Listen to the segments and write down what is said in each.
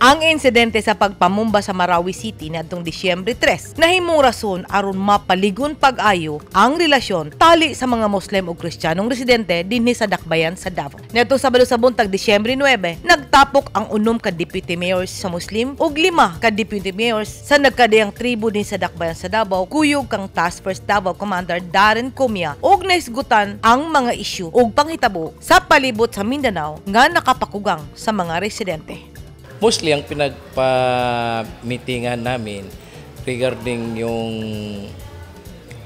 Ang insidente sa pagpamumba sa Marawi City niadtong Disyembre 3 nahimong rason aron mapaligon pag-ayo ang relasyon tali sa mga Muslim ug Kristiyanong residente dinhi sa dakbayan sa Davao. Niadtong Sabado sa buntag, Disyembre 9, nagtapok ang 6 ka deputy mayors sa Muslim ug 5 ka deputy mayors sa nagkadiyang tribo din sa dakbayan sa Davao kuyog kang Task Force Davao Commander Darren Comia ug nahisgutan ang mga isyu ug panghitabo sa palibot sa Mindanao nga nakapakugang sa mga residente. Mostly ang pinagpa-meetingan namin regarding yung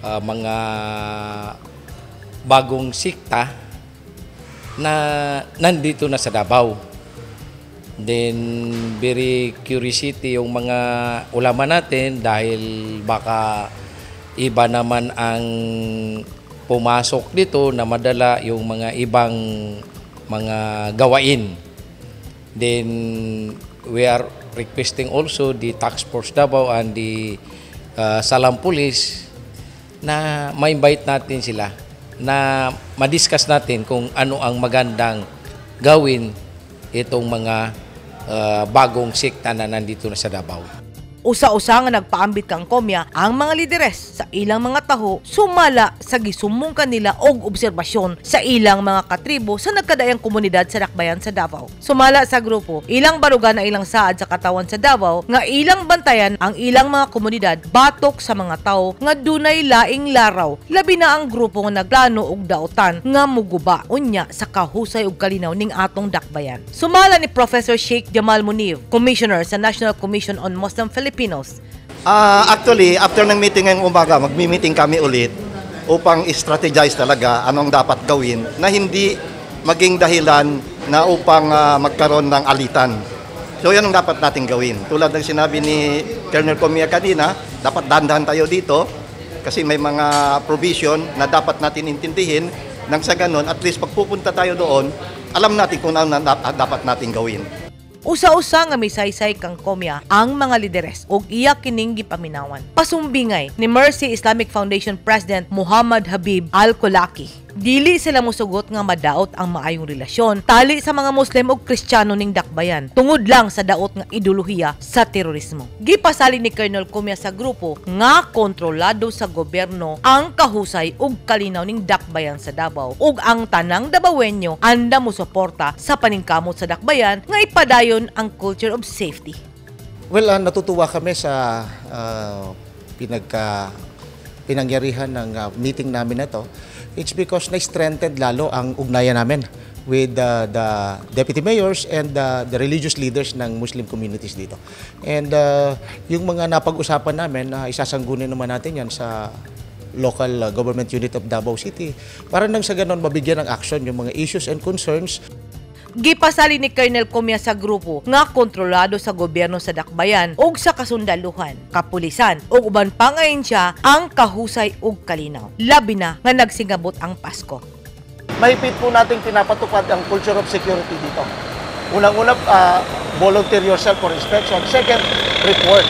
mga bagong sekta na nandito na sa Davao. Then very curiosity yung mga ulama natin dahil baka iba naman ang pumasok dito na madala yung mga ibang mga gawain. Then we are requesting also the Task Force Davao and the Salam Police na ma-invite natin sila na ma-discuss natin kung ano ang magandang gawin itong mga bagong sekta na nandito na sa Davao. Usa-usa nga nagpaambit kang Comia ang mga lideres sa ilang mga taho sumala sa gisumong kanila og obserbasyon sa ilang mga katribo sa nagkadaiyang komunidad sa dakbayan sa Davao. Sumala sa grupo, ilang barugan na ilang saad sa katawan sa Davao nga ilang bantayan ang ilang mga komunidad batok sa mga tawo nga dunay laing laraw, labi na ang grupo nga nagplano og daotan nga muguba unya sa kahusay ug kalinaw ning atong dakbayan. Sumala ni Professor Sheikh Jamal Munif, Commissioner sa National Commission on Muslim Filipinos. Actually, after ng meeting ngayong umaga, magmi-meeting kami ulit upang strategize talaga anong dapat gawin na hindi maging dahilan na upang magkaroon ng alitan. So yan ang dapat natin gawin. Tulad ng sinabi ni Colonel Comia kanina, dapat dandahan tayo dito kasi may mga provision na dapat natin intindihin nang sa ganun, at least pag pupunta tayo doon, alam natin kung ano na dapat natin gawin. Usa-usa nga misaysay kang Comia ang mga lideres ug iya kining gipaminawan. Pasumbingay ni Mercy Islamic Foundation President Muhammad Habib Al-Kulaki. Dili sila mosugot nga madaot ang maayong relasyon tali sa mga Muslim ug Kristiyano ning dakbayan tungod lang sa daot nga ideolohiya sa terorismo. Gipasali ni Colonel Comia sa grupo nga kontrolado sa gobyerno ang kahusay ug kalinaw ning dakbayan sa Davao ug ang tanang Dabawenyo andam mo suporta sa paningkamot sa dakbayan nga ipadayon ang culture of safety. Well, natutuwa kami sa pinangyarihan ng meeting namin na to. It's because na-strengthened lalo ang ugnayan namin with the deputy mayors and the religious leaders ng Muslim communities dito. And yung mga napag-usapan namin, isasangguni naman natin yan sa local government unit of Davao City para nang sa ganon mabigyan ng action yung mga issues and concerns. Gipasali ni Colonel Comia sa grupo nga kontrolado sa gobyerno sa dakbayan ug sa kasundaluhan, kapulisan ug uban pa nga siya ang kahusay ug kalinaw. Labi na nga nagsingabot ang Pasko. Mahigpit po nating pinapatupad ang culture of security dito. Unang-una, volunteer yourself for inspection. Second, report.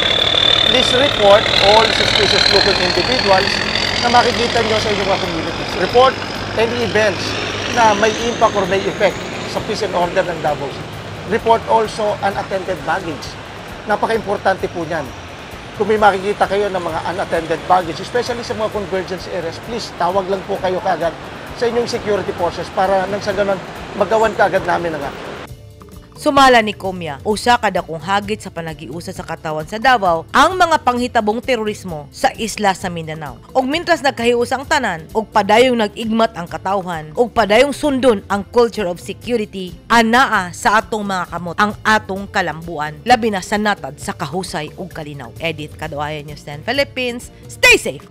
Please report all suspicious looking individuals na makikita nyo sa inyong mga communities. Report any events na may impact or may effect sa peace and order ng Davao City. Report also unattended baggage. Napaka-importante po niyan. Kung may makikita kayo ng mga unattended baggage, especially sa mga convergence areas, please tawag lang po kayo kaagad sa inyong security forces para nang sa ganun magawan kaagad namin ang action. Sumala ni Comia, usa ka dakong hagit sa panagiusa sa katawan sa Davao ang mga panghitabong terorismo sa isla sa Mindanao. Og mintras nagkahiusa ang tanan, og padayong nag-igmat ang katawhan, og padayong sundon ang culture of security, anaa sa atong mga kamot ang atong kalambuan, labi na sa natad sa kahusay ug kalinaw. Edith Kaduayan, News 10 Philippines. Stay safe!